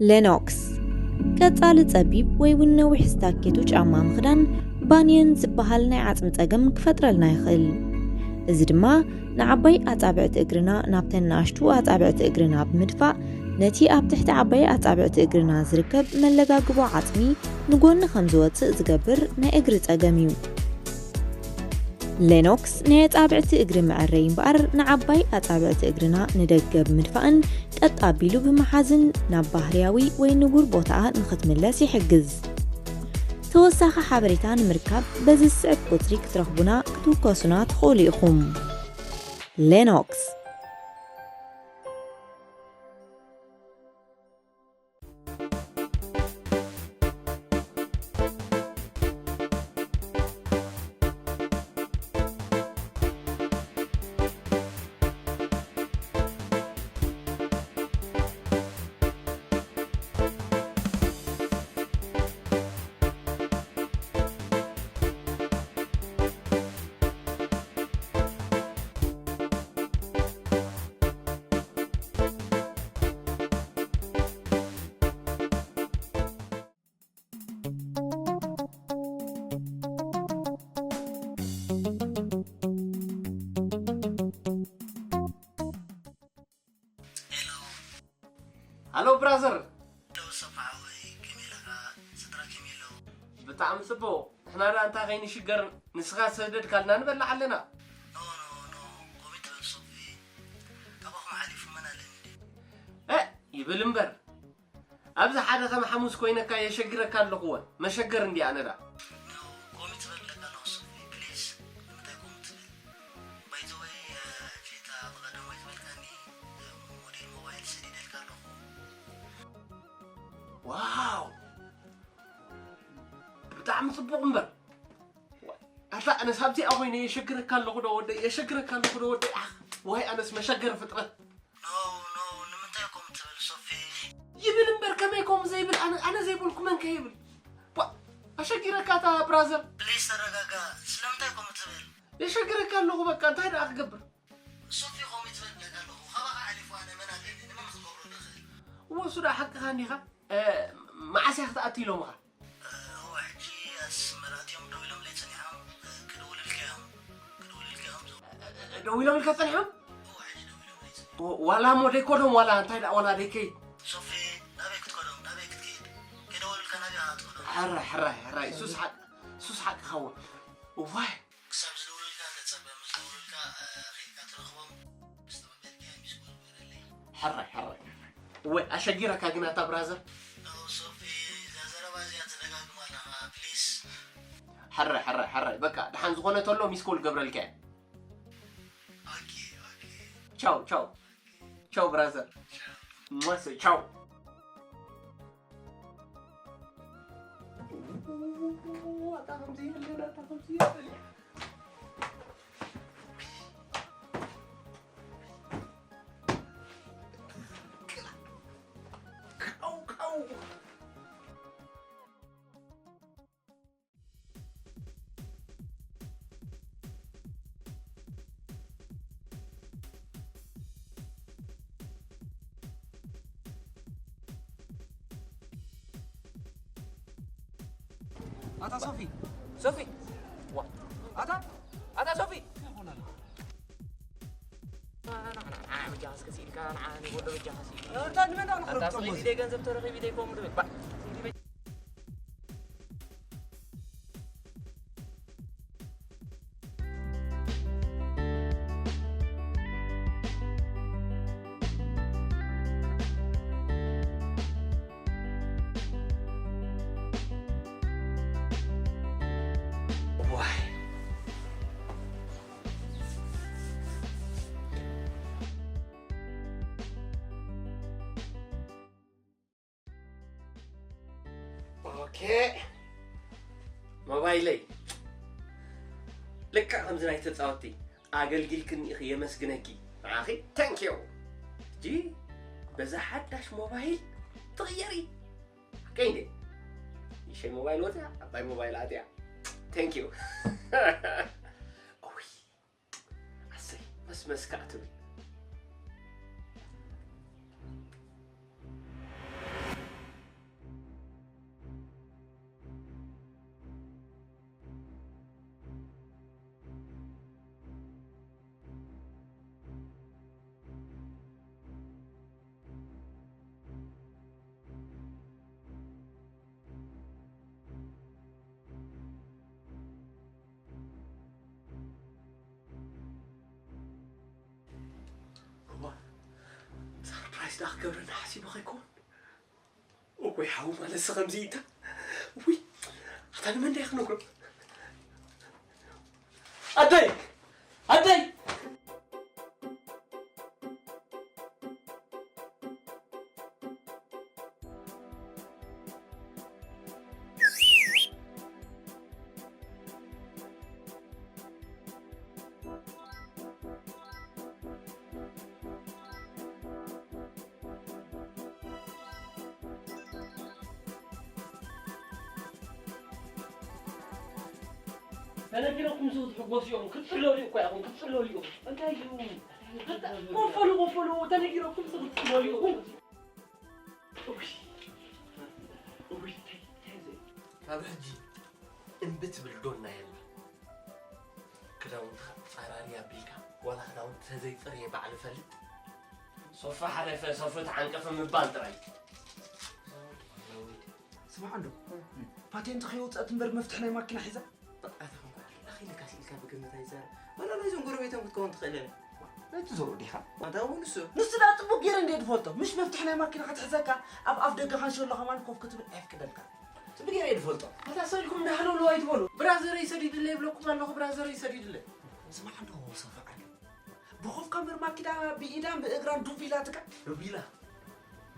ሌኖክስ ቀጻሊ ጸቢብ ወይ እውን ነዊሕ ስታኬቶ ጫማ ምኽዳን ባንየን ዝበሃል ናይ ዓጽሚ ጸገም ክፈጥረልና ይኽእል። እዚ ድማ ንዓባይ ኣጻብዕቲ እግርና ናብተን ንኣሽቱ ኣጻብዕቲ እግርና ብምድፋእ ነቲ ኣብ ትሕቲ ዓባይ ኣጻብዕቲ እግርና ዝርከብ መለጋግቦ ዓጽሚ ንጎኒ ከም ዝወጽእ ዝገብር ናይ እግሪ ጸገም እዩ። ሌኖክስ ናይ ኣጻብዕቲ እግሪ መዐረይ እምበኣር ንዓባይ ኣጻብዕቲ እግርና ንደገ ብምድፋእን ቀጥ ኣቢሉ ብምሓዝን ናብ ባህርያዊ ወይ ንቡር ቦታኣ ንኽትምለስ ይሕግዝ። ተወሳኺ ሓበሬታ ንምርካብ በዚ ዝስዕብ ቁጽሪ ክትረኽቡና ክትውከሱና ትኽእሉ ኢኹም። ሌኖክስ። ሃሎ ብራዘር። ደው ሰፋ ሓወይ፣ ከመይ ኣለኻ? ስድራ ከመይ ኣለዉ? ብጣዕሚ ጽቡቕ። ንሕና ደኣ እንታይ ከይንሽገር ንስኻ ዝሰደድካልና ንበልዕ ኣለና። ኖ ኖ ኖ፣ ከምኡ ኣይትበል ሶፊ። ካባኹም ሓሊፉ መን ኣለኒ ድዩ? እ ይብል እምበር። ኣብዚ ሓደ ከም ሓሙስ ኮይነካ የሸግረካ ኣለኹ ወ መሸገር እንዲ ኣነ ደኣ። ኖ፣ ከምኡ ኣይትበል እብለካ ኣለኹ ሶፊ፣ ፕሊዝ። ንምንታይ ከምኡ ትብል? ባይ ዘ ወይ፣ ሕጂ እታ ብቐደም ኣይትበልካኒ ሞዴል ሞባይል ሰዲደልካ ኣለኹ። ዋው! ብጣዕሚ ጽቡቕ እምበር። ኣታ ኣነስ ኣብዚኣ ኮይነ የሸግረካ ኣለኹ ዶ ወደይ? የሸግረካ ኣለኹ ዶ ወደይ? ኣኽ፣ ወይ ኣነስ መሸገሪ ፍጥረት። ኖ፣ ኖ፣ ንምንታይ ከምኡ ትብል ሶፊ? ይብል እምበር ከመይ ከምኡ ዘይብል? ኣነ፣ ኣነ ዘይበልኩ መን ከ ይብል? ባ፣ ኣሸጊረካ እታ ብራዘር። ፕሊዝ ተረጋጋ። ስለምንታይ ከምኡ ትብል? የሸግረካ ኣለኹ በቃ፣ እንታይ ደኣ ክገብር? ሶፊ ከምኡ ትብል እብለካ ኣለኹ። ካባኻ ሓሊፉ ኣነ መን ኣለኒ? ንመን ክገብሮ ዝኽእል? እወ፣ እሱ ደኣ ሓቅኻ እንዲኻ። እ፣ መዓስ እያ ክትኣቱ ኢሎምኻ? እወ፣ ሕጂ ኣስመራ ኣትዮም ደው ኢሎምለይ ጸኒሖም። እ፣ ክድውልልካ እዮም። ክድውልልካ እዮም ዞም። እ፣ ደው ኢሎምልካ ጸኒሖም? እወ፣ ሕጂ ደው ኢሎምለይ ጸኒሖም። ወ-፣ ዋላ እሞ ደይኮዶም ዋላ እንታይ ደኣ ዋላ ደይከይድ። ሶፊ፣ ናበይ ክትከዶም? ናበይ ክትከይድ? ከይደወሉልካ ናበይ ኢኻ ክትከዶም? ሕራይ፣ ሕራይ፣ ሕራይ። እሱስ ሓቅ-፣ እሱስ ሓቅኻ እወ። እዋይ። ክሳብ ዝደውሉልካ ተጸበ፣ ምስ ደውሉልካ፣ እ፣ ኸይድካ ትረኽቦም። ምስ ተቐበልካዮ ሚስ ኮል ግበረለይ። ሕራይ፣ ሕራይ። እወ፣ ኣሸጊረካ ግን ኣታ ብራዘር። ኖ፣ ሶፊ፣ እዛ ዘረባ እዚኣ ትደጋግማ ኣለኻ፣ ፕሊስ። ሕራይ፣ ሕራይ፣ ሕራይ። በቃ፣ ደሓን ዝኾነ ተሎ ሚስ ኮል ገብረልካ እየ። ኦኬ፣ ኦኬ። ቻው፣ ቻው። ቻው ብራዘር። ቻው። ሟሰ፣ ቻው። ኣታ ከምዚ የለን፣ ኣታ ከምዚ የለን። ቀው፣ ቀው። ኣታ ሶፊ፣ ሶፊ፣ ዋ፣ ኣታ፣ ኣታ ሶፊ። ንዓና በጃኻ እስከ ስኢልካ፣ ንዓኒ ወዶ በጃኻ ስኢል። ኣታ ንመን ደኣ ንኽረብጦ ኣታ ሶፊ፣ ሞዚ? ቢደይ ገንዘብ ተረኺቡ፣ ቢደይ ከምኡ ድብል። ባ-፣ ዋይ። ኦኬ ሞባይለይ ልክዕ ከምዚ ናይ ተፃወቲ ኣገልጊልክኒ ኢኺ የመስግነኪ ንዓኺ ታንኪዩ ሕጂ በዛ ሓዳሽ ሞባይል ትቕየሪ ሓቀይ እንዴ ይሸይ ሞባይል ወፅያ ዓባይ ሞባይል ኣትያ ታንኪዩ ኣሰይ መስመስ ከዓ ትብል ክገብረና ሓሲቡ ከይኮን? እወይ ሓው ማለትሲ ከምዚ ኢታ። ውይ ኣታ ንመን ዳይ ክነግሮ? ኣደይ! ኣደይ! ተነጊረኩም ሱ ትሕጎሱ እዮም ክትፅለሉ እኮ ኢኹም ክትፅለሉ እዮም እንታይ እዩ ቆፈሉ ቆፈሉ ተነጊረኩም ሱ ክትፅለሉ እዮም ካብ ሕጂ እምቢ ትብል ዶና የላ ክዳውንትኻ ፃራሪ ኣቢልካ ዋላ ክዳውንቲ ተዘይፀርየ ባዕሉ ፈልጥ ሶፋ ሓለፈ ሶፉ ተዓንቀፈ ምባል ጥራይ ስማዕ እንዶ ፓቴንት ከይወፀት እምበር መፍትሒ ናይ ማኪና ሒዛ ኣታ ኣኺልካ ስኢልካ ብግምት ኣይዛረብ ወላ ናይዞም ጎረቤቶም ክትከውን ትኽእል እያ ነቲ ዘርኡ ዲኻ ኣታ እውን እሱ ንሱ ዳ ፅቡቅ ገይረ እንደ ዝፈልጦ ምሽ መፍትሒ ናይ ማኪና ክትሕዘካ ኣብ ኣፍ ደገ ካንሸሎ ከማን ኮፍ ክትብል ኣየፍቅደልካ ፅቡቅ ገይረ እየ ዝፈልጦ ኣታ ሰልኩም እንዳሃለውለው ኣይትበሉ ብራዘረይ ሰዲድለይ ይብለኩም ኣለኹ ብራዘረይ ሰዲድለይ ስማዕ እንዶ ሰፋ ዓሊ ብኾፍካ እምበር ማኪና ብኢዳን ብእግራን ዱብ ኢላትካ ዱብ ኢላ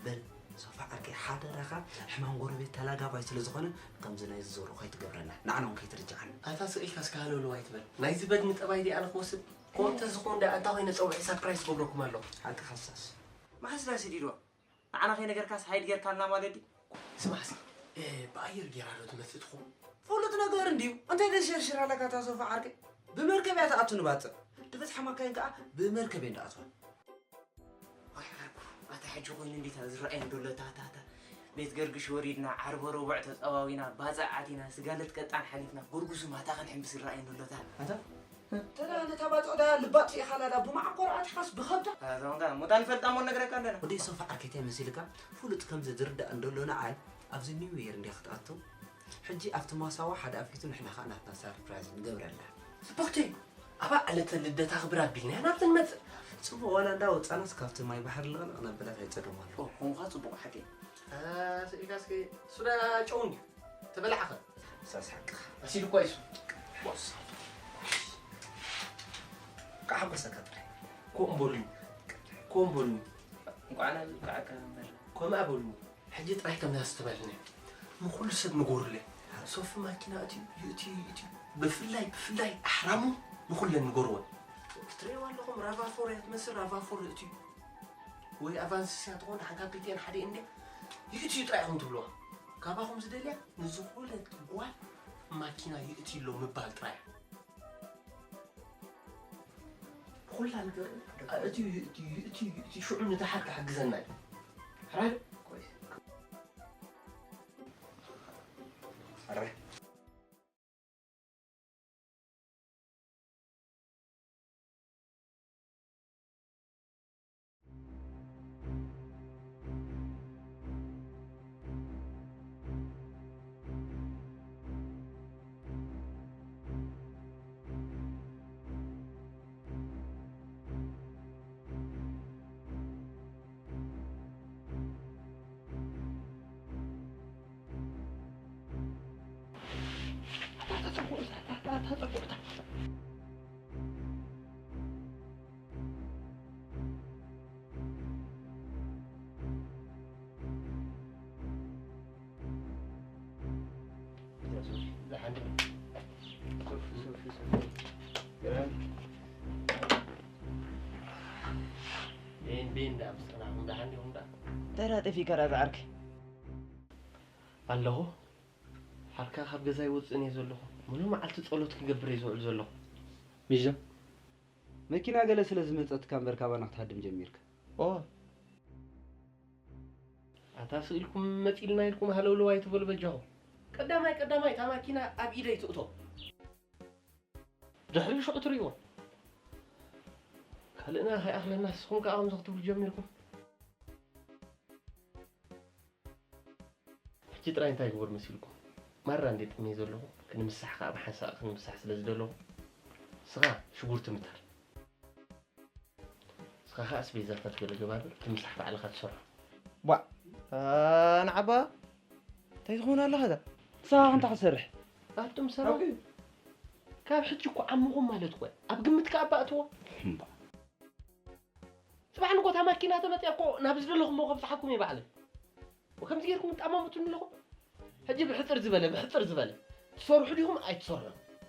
በል ሶፋ ዓርከይ ሓደራኻ ሕማም ጎረቤት ተላጋባይ ስለ ዝኾነ ከምዚ ናይ ዝዞሩ ከይትገብረና ንዓና እውን ከይትርጅዓና ኣታ ስቕ ኢልካ እስከ ሃለውለው ኣይትበል ናይዚ በድኒ ጠባይ ዲኣ ኣነ ክወስድ ከምኡ እንተዝኸውን ዳ ኣንታ ኮይነ ጸውዒ ሳፕራይዝ ክገብረኩም ኣለኹ ሓቂ ሓሳስ መሓስ ዳ ስዲድዋ ንዓና ከይነገርካስ ሃይድ ጌርካልና ማለት ድዩ ስማዕ እስኪ ብኣየር ጌራ ዶ ትመጽእ ትኸውን ፍሉጥ ነገር እንድዩ እንታይ ደሸርሽር ኣለካ እታ ሶፋ ዓርከይ ብመርከብ እያ ትኣቱ ንባፅዕ ድበዝሓ ማካይን ከዓ ብመርከብ እየን ድኣትዋ ኣታ ሕጂ ኮይኑ እንዴት ዝረኣየን ዘሎ ታታታ ቤት ገርግሽ ወሪድና ዓርበ ረቡዕ ተፀዋዊና ባፅዕ ኣቲና ስጋለት ቀጣን ሓሊፍና ጎርጉሱ ማታ ክንሕምብስ ይረኣየን ዘሎ ታ ኣታ ተዳ ነታ ባፅዕ ዳ ልባ ኣጥፊእኻላ ዳ ብመዓኮር ኣትሓስ ብኸብዳ ኣታ ሞታ ንፈልጣ እሞ ነግረካ ኣለና ወደይ ሶፋ ዓርከይ እንታይ መሲልካ ፍሉጥ ከምዚ ዝርዳእ እንደሎ ንዓይ ኣብዚ ኒው የር እንዲያ ክትኣቱ ሕጂ ኣብቲ ማሳዋ ሓደ ኣፊቱ ንሕና ከዓ ናትና ሳርፕራይዝ ንገብረላ። ጽብቕቲ! ኣብኣ ዕለተ ልደታ ክብር ኣቢልና ኢና ናብቲ ንመጽእ። ጽቡቕ ዋላ እንዳ ወጻናስ ካብቲ ማይ ባሕሪ ልቕልቕ ነብላት ኣይጸገም ኣሎ። ኦ፣ ኮንኳ ጽቡቕ ሓቂ። ኣታ ስኢልካ እስኪ ሱዳ ጨው እንድዩ። ተበላዕኸ። ሳስ ሓቅኻ። ኣሲድ እኳ እዩ። ቦስ። ካሓጎሰካ ጥራይ። ኮም በሉኒ። ኮም በሉኒ። እንኳዕ ናብዚ በቃዕካ እምበር። ከምኣ በሉኒ። ሕጂ ጥራይ ከምዛ ዝተበልና ንኹሉ ሰብ ንጎርለ ሶፊ ማኪና እትዩ ይእትዩ ይእትዩ ብፍላይ ብፍላይ ኣሕራሙ ንኹለን ንጎርወን ክትርእይዋ ኣለኹም ራቫፎር እያ ትመስል ራቫፎር እትዩ ወይ ኣቫንስስ እያ ትኾን ሓንካ ፒቴን ሓደ እንድያ ይእትዩ ጥራይ ኢኹም ትብልዋ ካባኹም ዝደልያ ንዝኾነት ጓል ማኪና ይእትዩ ኣሎ ምባል ጥራይ ኩላ ነገር እቲ እቲ እቲ እቲ ሽዑ ንድሓር ክሕግዘና እዩ። ሕራይ ሕራይ ተራ ጠፊእካ ደኣ ዝዓርከይ ኣለኹ ሓርካ ካብ ገዛ ይወፅእን እየ ዘለኹ ሙሉ መዓልቲ ፀሎት ክገብር እየ ዝውዕል ዘለኹ ሚዞ መኪና ገለ ስለ ዝመፀትካ እምበር ካባና ክትሃድም ጀሚርካ ኦ ኣታ ስኢልኩም መፂልና ኢልኩም ሃለውለው ኣይትበሉ በጃኹም ቀዳማይ ቀዳማይ እታ ማኪና ኣብ ኢደይ ትእቶ ድሕሪ ሽዑ ትርእይዎ ካልእና ከይኣኽለና ንስኹም ከዓ ከምዚ ክትብሉ ጀሚርኩም ሕጂ ጥራይ እንታይ ግበር መሲልኩም ማራ እንዴ ጥሜ ዘለኹ ክንምሳሕ ከዓ ብሓንሳእ ክንምሳሕ ስለ ዝደለኹ ንስኻ ሽጉርቲ ምታር እስኻ ካኻ ኣስቤዛታት ገለ ገባብር፣ እቲ ምሳሕ ባዕልኻ ትሰርሖ። ቧዕ። ንዓባ እንታይ ትኸውን ኣለኻ እዛ? ንስኻ ክንታ ክሰርሕ? ኣቱም ሰራው ካብ ሕጂ እኮ ዓምኹም ማለት እኮ ኣብ ግምት ከኣ ኣባእትዎ። እምባ። ጽባሕ ንጎታ ማኪና ተመጽያ እኮ ናብ ዝደለኹሞ ከብጽሓኩም እየ ባዕለይ። ወከምዚ ጌርኩም ትጣማሙቱኒ ኣለኹም። ሕጂ ብሕጽር ዝበለ ብሕጽር ዝበለ ትሰርሑ ዲኹም ኣይትሰርሑ?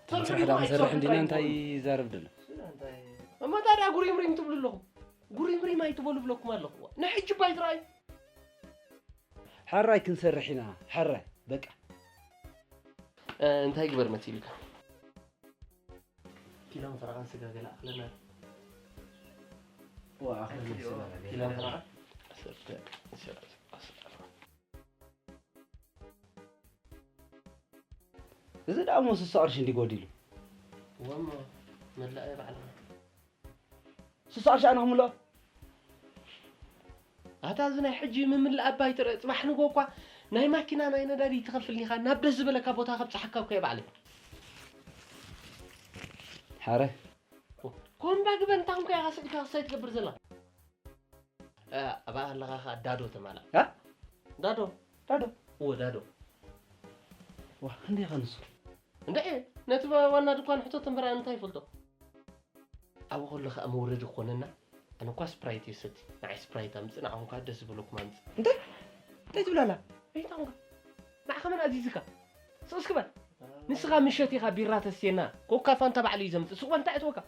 ትሰርሑ ስራሕ ዲኹም ዳ ክንሰርሕ ኣይትሰርሑ እንዲና ጥራይ እንታይ ትበሉ። ይዛረብ ደሎ? እሞ ታዲያ ጉሪምሪም ትብሉ ኣለኹም። ጉሪምሪም ኣይትበሉ ብለኩም ኣለኹ። ንሕጂ እባ ኣይትረኣዩ። ሓራይ ክንሰርሕ ኢና ሓራይ በቃ። እ፣ እንታይ ግበር መሲልካ? ኪሎን ፈረቓን ስጋ ገለ ኣኽለና። ዋ፣ ኣኽለና ስጋ ገለ። ኪሎን ፈረቓን? እዚ ደኣ እሞ ስሳ ቅርሺ እንዲ ጎዲሉ። ወሞ መላእ ባዕልና። ስሳ ቅርሺ ኣነ ክምልኦ። ኣታ እዚ ናይ ሕጂ ምምላእ ኣባይ ትረ ጽባሕ ንጎ እኳ ናይ ማኪና ናይ ነዳዲ ትኸፍል ዲኻ ናብ ደስ ዝበለካ ቦታ ከብጽሓካ እኮ እየ ባዕለይ። ሓረ ኮምባ ግበን እንታይ ኮንካ ኢኻ ስኢልካ ክሳይ ትገብር ዘላ? እ፣ ኣብኣ ኣለኻ ኸኣ ዳዶ ተማላእ። እ? ዳዶ። ዳዶ? እወ፣ ዳዶ። ዋ፣ ክንደይ ኢኻ ንሱ? እንድዒ፣ ነቲ ባ-፣ ዋና ድኳን ሕቶ ተንበራ እንታይ ይፈልጦ? ኣብኡ ከሎ ኸኣ መውረዲ ክኾነና፣ ኣነ እኳ ስፕራይት እየ ዝሰቲ። ንዓይ ስፕራይት ኣምጽእ፣ ንዓኹም ከኣ ደስ ዝበለኩም ኣምጽእ። እንታይ? እንታይ ትብላላ? እንታይ ኮንካ? ንዓኻ መን ኣዚዝካ? ስቕ እስኪ በል። ንስኻ ምሸት ኢኻ ቢራ ተስቴና፣ ኮካ ፋንታ ባዕሉ እዩ ዘምጽእ። ስቕ በል፣ እንታይ እትወካ?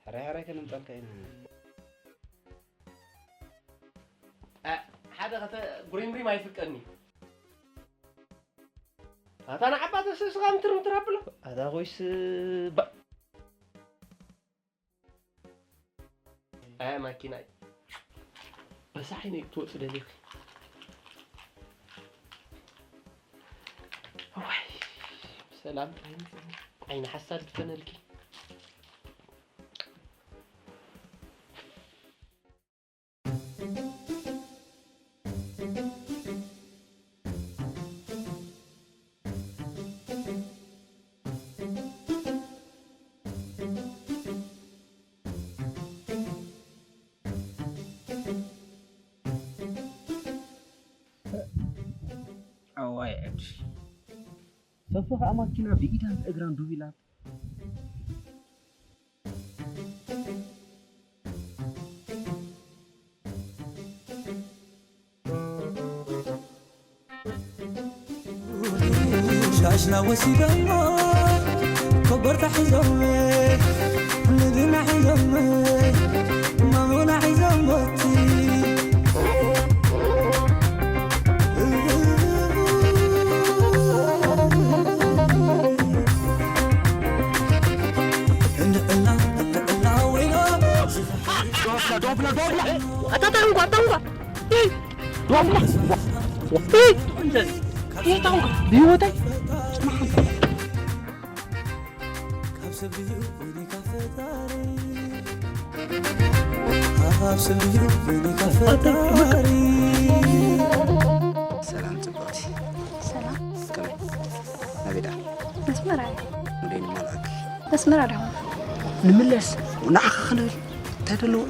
ሕራይ ሕራይ ከነምጸልካ ኢና። እ፣ ሓደ ኸተ ጉሪምሪም ኣይፍቀድኒ። ኣታ ንዓባ ተስእስኻ ምትር ምትር ኣብሎ። ኣታ ኮይስ ባ-፣ ኣያ ማኪናይ። በሳሒ ነይ ክትወጽእ ደሊኺ። ዋይ፣ ሰላም ጥራይ ምጽእ። ዓይኒ ሓሳድ ትፈነልኪ። ኣዋይ ዕብዲ። ሰፉ ከኣ ማኪና ብኢዳን ብእግራን ዱብ ኢላ። ሻሽና ወሲዶሞ ኮበርታ ሒዞም ንግና ሒዞም ማሙና ሒዞም ሞቲ እንዕና እንዕና ወይኖ ኣታ ታንኳ ታንኳ እ፣ ዶብላ እ፣ እ፣ ታንኳ ብህይወተይ ካብ ሰብ ድዩ ወይኒ ካብ ፈጣሪ ሰላም ጽብቕቲ። ሰላም ከመይ? ናበይ ደኣ? መስመር ኣየ ሙደይ ንመልኣኪ። መስመር ኣዳሆ ንምለስ ንዓኻ ክንብል እንታይ ደለዎ?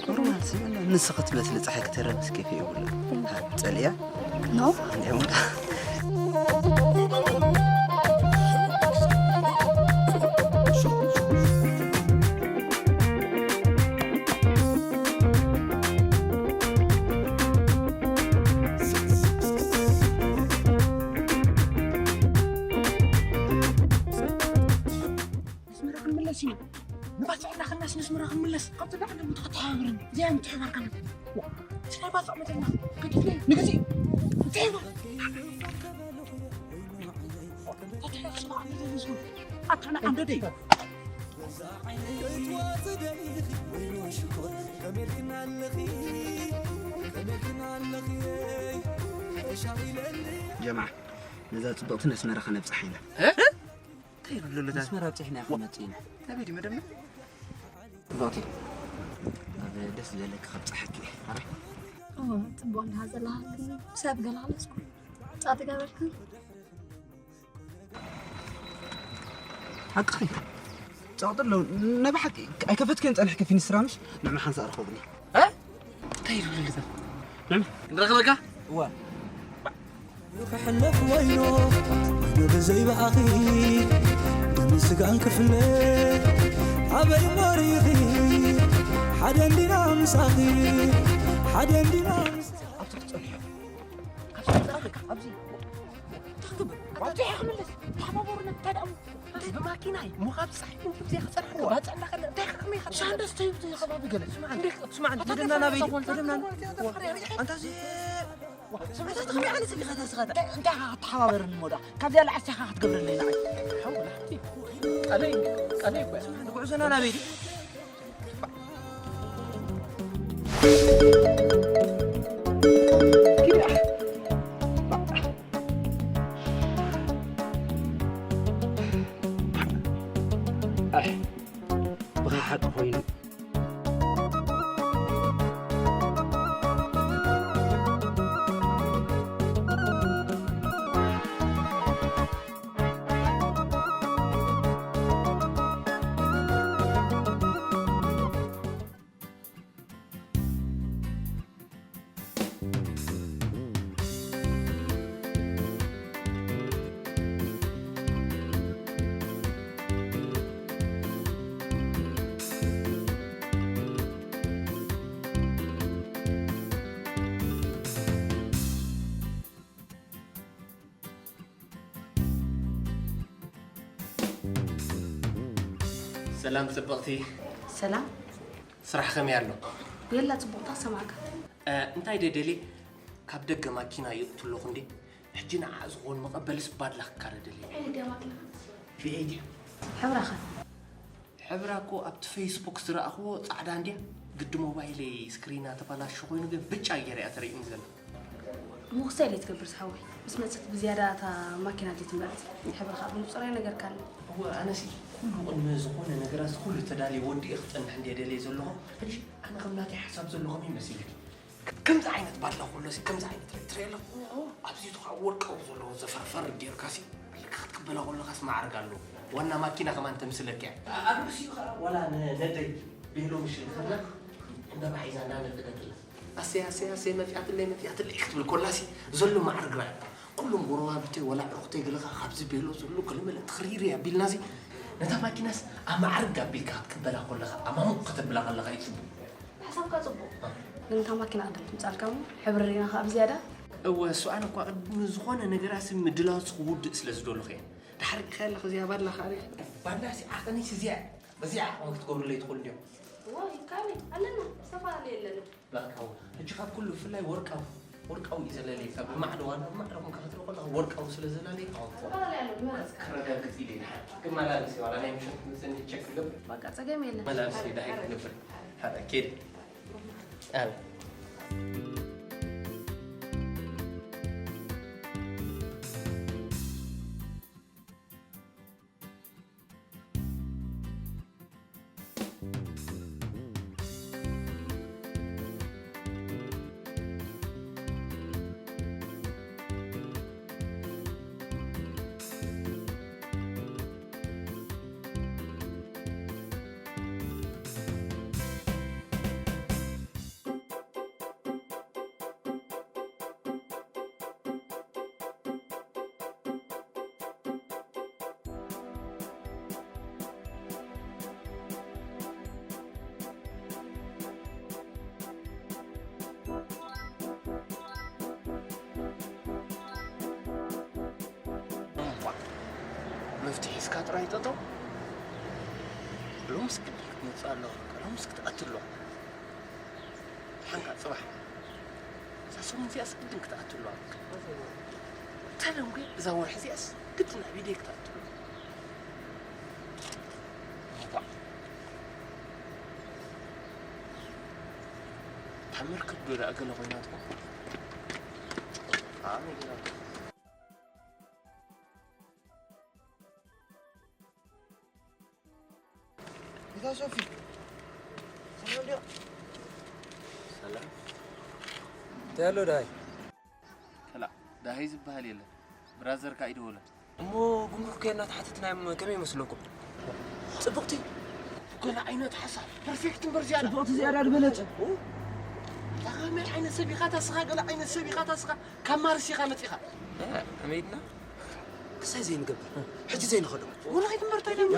ኖርማል ስለ ንስኺ ትመስሊ ጸሓይ ክትረብስ ኬፍ የብሉ። ጸልያ ኖ እንዲያውም ኣስመራ ክንምለስ ኢና። ንባጽዕ እናኸድናስ ነስመራ ክንምለስ። ካብቲ ላዕሊ እውን ተተሓባበረኒ። እዚኣ ምትሕብባር ከመይ? ዋ፣ እቲ ናይ ባጽዕ መደብና ከዲፍናዮ ንገዝእ እዩ። እንታይ ይብሎ? ኣታ ንዓ እንዶ ደይ። ጀማዓ ነዛ ጽብቕቲ ነስመራ ከነብጽሓ ኢና። እንታይ ይብሉ ነታ መስመር ኣብፂሕና ኢኻ መፂእና። ኣበይ ድዩ መደብና? ጽብቕቲ ኣብ ደስ ዝበለኪ ከብፅሓኪ እየ። ኣረ ጽቡቕ እንዲሃ ዘለሃልክኒ ሰብ ገላሃለስኩ ጻ ትገበርክን ሓቅኺ። ጸቕጢ ኣለዎ። ናይ ብሓቂ ኣይከፈትክን ጸኒሕኪ ፊኒስትራ ምሽ? ንዕማ ሓንሳእ ርኸቡኒ። እ? እንታይ ይብል ግዛ? ንዕማ ንረኽበካ? እዋ። ክሕለፍ ወይኖ ወይኖ ብዘይ ብኣኺ ደምን ስጋን ክፍለ ኣበይ ሞሪኺ ሓደ እንዲና ምሳኺ ሓደ እንዲና ምሳኺ ኣብቲ ትጸንሖ ካብዚ ትጸንሖ ኣብዚ ትኽብል ኣብቲ ክምለስ ተሓባበሩና እንታይ ደኣ እሞ ብማኪና እዩ እሞ ካብ ጻሕሊ ንክብዚ ክጸንሕ ክባጽዕ እንዳኸለ እንታይ ከመይ ሻንደስ ተይብቲ ከባቢ ገለ ስማዕ እንዴ ስማዕ ንደና ናበይ ንደና ኣንታ እዚ ስማዕ ተኸሚ ኣነ ስሚኻ ተስኻታ እንታይ ተሓባበርኒ ሞዳ ካብዚኣ ለዓስኻ ክትገብረለይ ንዓይ ሓው ላሕቲ ቀለይ ቀለይ እኮ ስማዕ ጉዕዞና ናበይ ኣሕ ብኻ ሓቂ ኮይኑ ሰላም ጽብቕቲ። ሰላም። ስራሕ ከመይ ኣሎ? የላ ጽቡቕታ ሰማዕካ። እ፣ እንታይ ደደልየ? ካብ ደገ ማኪና ይእቱ ኣለኹ እንዴ? ሕጂ ንዓ ዝኾን መቐበልስ ባድላ ክካረ ደልየ። እንታይ ደልያ ማኪና? ቪ ኤይት። ሕብራኸ? ሕብራ እኮ ኣብቲ ፌስቡክ ዝረኣኽዎ ጻዕዳ እንድያ። ግዲ ሞባይለይ ስክሪና ተባላሹ ኮይኑ ግን ብጫ ገይረ እያ ተርእይኒ ዘላ። እሞ ክሳይ ኢለ ትገብር ዝሓወይ? ምስ መጸት ብዝያዳ እታ ማኪና ድየ ትመርጽ? ሕብሪ ከኣ ብንጹር ኣይነገርካኒ። እወ፣ ኣነሲ ኩሉ ቅድሚ ዝኾነ ነገራት ኩሉ ተዳልየ ወዲኤ ክጸንሕ እንድየ ደልየ ዘለኹ። ሕጂ ኣነ ከም ናተይ ሓሳብ ዘሎ ከመይ መሲልኪ? ከምዚ ዓይነት ባድላ ከሎሲ ከምዚ ዓይነት ርኢ ትርኢ ኣለኹ። ኣብዚ እቲ ከዓ ወርቃዊ ዘለዎ ዘፈርፈር ጌርካሲ ልክ ክትቅበላ ከለኻስ ማዕርግ ኣለዎ። ዋና ማኪና ከማን ተምስለካ እያ። ኣብ ርእሲኡ ከዓ ዋላ ነ-፣ ነደይ ቤሎ ምሽል ከላ ዕምበባ ሒዛ እንዳነጠደትላ ኣሰይ ኣሰይ ኣሰይ መፂኣትለይ መፂኣትለይ ክትብል ኮላሲ ዘሎ ማዕርግ ራእያ። ኩሎም ጎረባብተይ ዋላ ዕሩኽተይ ገለ ከዓ ካብዚ ቤሎ ዘሎ ገለ መለ ትኽሪር እያ ኣቢልናሲ ነታ ማኪናስ ኣማዕርግ ኣቢልካ ክትቅበላ ከለኻ ኣማሙቕ ከተብላ ከለኻ እዩ ፅቡቕ። ሓሳብካ ጽቡቕ። ግን እታ ማኪና ቅድም ትምጻልካ እሞ፣ ሕብሪ ርኢና ከኣ ብዝያዳ። እወ፣ እሱ ኣነ እኳ ቅድሚ ዝኾነ ነገራሲ ምድላውሲ ክውድእ ስለ ዝደለኹ እየ። ድሓር ርኢኻያ ኣለኻ እዚኣ ባድላ ከኣ ርኢኻ። ባድላሲ ዓቐኒሲ እዚኣ፣ በዚኣ ዓቐን ክትገብሩለይ ትኽእሉ ድዮም? እወ፣ ይከኣል እዩ። ኣለና፣ ዝተፈላለየ ኣለና። ላካው፣ ሕጂ ካብ ኩሉ ብፍላይ ወርቃዊ፣ ወርቃዊ እዩ ዘለለይ። ካብ ብማዕዶ ዋና ብማዕዶ ኮንካ ክትርኢ ከለኻ ወርቃዊ ስለ ዘላለይ፣ ኣዎ፣ ክረጋግጽ ኢለ ድሓር። ክመላልስ እዩ፣ ዋላ ናይ ምሸት ክንስኒ ቸክ ክገብር። በቃ፣ ጸገም የለን። መላልስ እዩ፣ ድሓር ክገብር። ሓደ፣ ኬድ። ኣብ። መፍትሒ እስካ ጥራይ ጠጠው። ሎምስ ግዲ ክትመፅእ ኣለዋ፣ ሎምስ ክትኣቱ ኣለዋ። ሓንካ ፅባሕ እዛ ሰሙን እዚኣስ ግድን ክትኣቱ ኣለዋ። ተለንጉ እዛ ወርሒ እዚኣስ ግድን ኣብ ኢደይ ክትኣቱ ኣለዋ። እታ መርከብ ዶ ደኣ ገለ ኮይናትኩም? ኣነ ገይራቶ። እታ ሶፊ፣ ሰላም ድያ? ሰላም። እንታይ ኣሎ ዳሃይ? ከላእ፣ ዳሃይ ዝበሃል የለን። ብራዘርካ ኣይደወለን። እሞ ጉምሩክ ከይድና ተሓቲትናዮም ከመይ ይመስለኩም? ጽብቕቲ። ገለ ዓይነት ሓሳብ። ፐርፌክት እምበር ዝያዳ። ጽብቕቲ ዝያዳ ዝበለጸ። ኦ? ኣታ ከመይ ዓይነት ሰብ ኢኻ ታስኻ? ገለ ዓይነት ሰብ ኢኻ ታስኻ? ካብ ማርስ ኢኻ መጺኻ? እ፣ ከመይ ኢልና? ክሳይ ዘይንገብር። ሕጂ ዘይንኸዶ። ወላ ከይትምበር እንታይ ደሞ?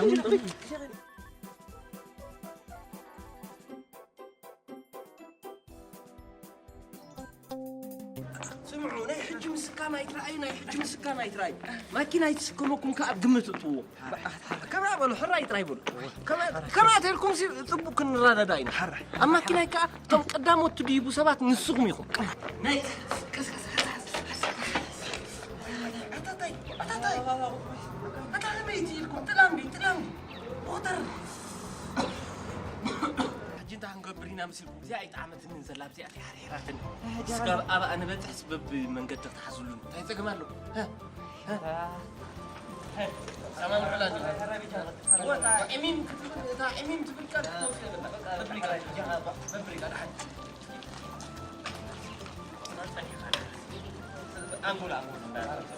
ስምዑ፣ ናይ ሕጂ ምስካም ኣይትረኣዩ፣ ናይ ሕጂ ምስካም ኣይትረኣዩ። ማኪና ኣይትስከመኩም ከኣ ኣብ ግምት እትዎ። ከምኣ በሉ፣ ሕራይ ጥራይ በሉ። ከምኣ፣ ከምኣ ተልኩም ሲ ጽቡቅ ክንረዳዳ ኢና። ኣብ ማኪናይ ከኣ እቶም ቀዳሞት ትድይቡ ሰባት ንስኹም ኢኹም። ናይ፣ ቀስ፣ ቀስ፣ ቀስ፣ ቀስ፣ ቀስ። ኣታ ታይ፣ ኣታ ታይ። ኣታ ከመይ ኢልኩም? ጥላም ድዩ፣ ጥላም ድዩ? ቁጥር። ሕጂ እንታይ ክንገብር ኢና መሲልኩም? እዚኣ ኣይጠዓመትንን ዘላ፣ ኣብዚኣ ተሓርሒራትኒ። ኣይ፣ እስካብ ኣብኣ ንበጽሕስ በብመንገዲ ክትሓዙሉኒ እንታይ ጸገም ኣሎ? ሀ? ሀ? ሀ? ሰማምዑላ እንጂ። እታ ዒሚም ክትብል፣ እታ ዒሚም ትብል ቃል ክትወስድ የብልካ። በብሪጋ፣ በብሪጋ፣ ደሓን። ኣንጎላ፣ ኣንጎላ።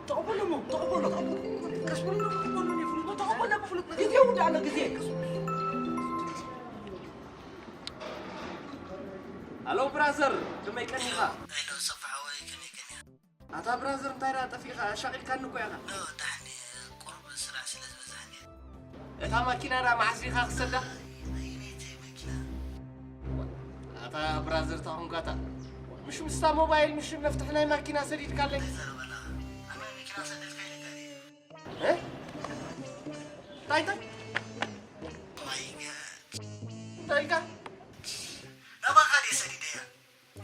ተቐበሎሞ፣ ተቐበሎ፣ ተቐበሎ። ቀስ በሉ፣ ተቐበሎ፣ ፍሉጥ፣ ተቐበሎ፣ ፍሉጥ። ግዜ ውዳእ ኣሎ፣ ግዜ። ኣሎ ብራዘር፣ ከመይ ቀኒኻ? ሄሎ፣ ሰፋ ሓወይ፣ ከመይ ቀኒኻ? ኣታ ብራዘር፣ እንታይ ደኣ ጠፊእካ? ኣሻቒልካኒ እኮ ኢኻ። ኖ፣ ደሓን እየ። ቁሩብ ስራሕ ስለ ዝበዝሓኒ። እታ ማኪና ደኣ መዓስ ዲኻ ክሰዳ? ኣየነይቲ ማኪና? ኣታ ብራዘር፣ እታ ኮንካታ። ምሽ ምስታ ሞባይል፣ ምሽ መፍትሒ ናይ ማኪና ሰዲድካለይ? ኣይዛረበላ። ኣነ ማኪና ሰደድካ ኢለካ ድየ? እ? እንታይ፣ እንታይ? ማይ ጋድ። እንታይ ኢልካ? ናባኻ ድየ ሰዲደያ?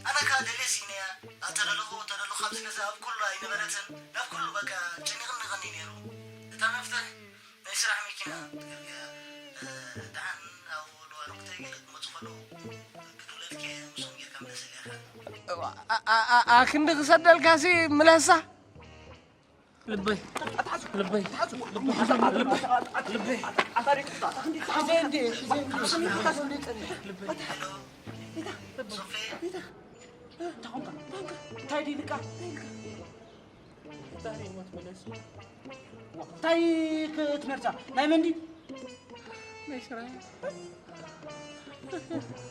ኣነ ከኣ ደልየ ስኢነያ። ኣብ ተደለኹ፣ ተደለኹ፣ ኣብዚ ገዛ ኣብ ኩሉ ኣይነበረትን። ናብ ኩሉ በቃ ጨኒቕኒ ቐኒ ነይሩ። እታ መፍትሕ ናይ ስራሕ መኪና ትግርግያ፣ እ፣ ደሓን ኣብኡ ለዋሉ ክተይ ገለ ክመጹ ከለዉ ክድውለልኪ ምስኦም ጌርካ ምለሰልያ ኢኻ። ኣ-፣ ኣ-፣ ኣ-፣ ኣክንዲ ክሰደልካሲ ምለሳ። ልበይ፣ ልበይ፣ ልበይ፣ ልበይ። ሒዘ እንዴ፣ ሒዘ እንዴ። ሄሎ፣ ሶፊ። እንታይ ድልካ? እንታይ ክትመርጻ? ናይ መንዲ? ናይ ስራሕ።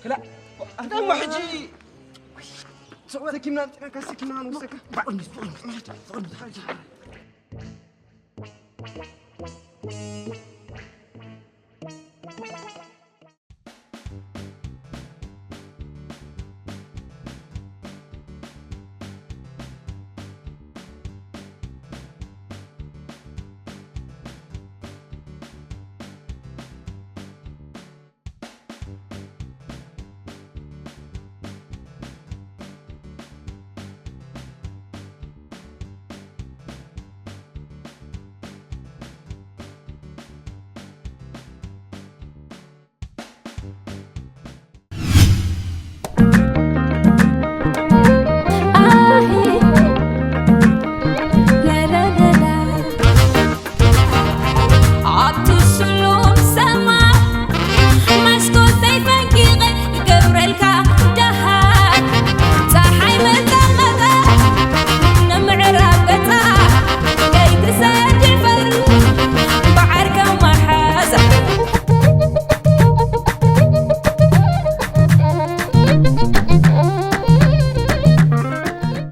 ክላ-፣ ደሞ ሕጂ ሰኪምና ኣምጺእናካ፣ ሰኪምና ንውሰካ። ብቕድሚት፣ ብቕድሚት፣ ብቕድሚት፣ ብቕድሚት።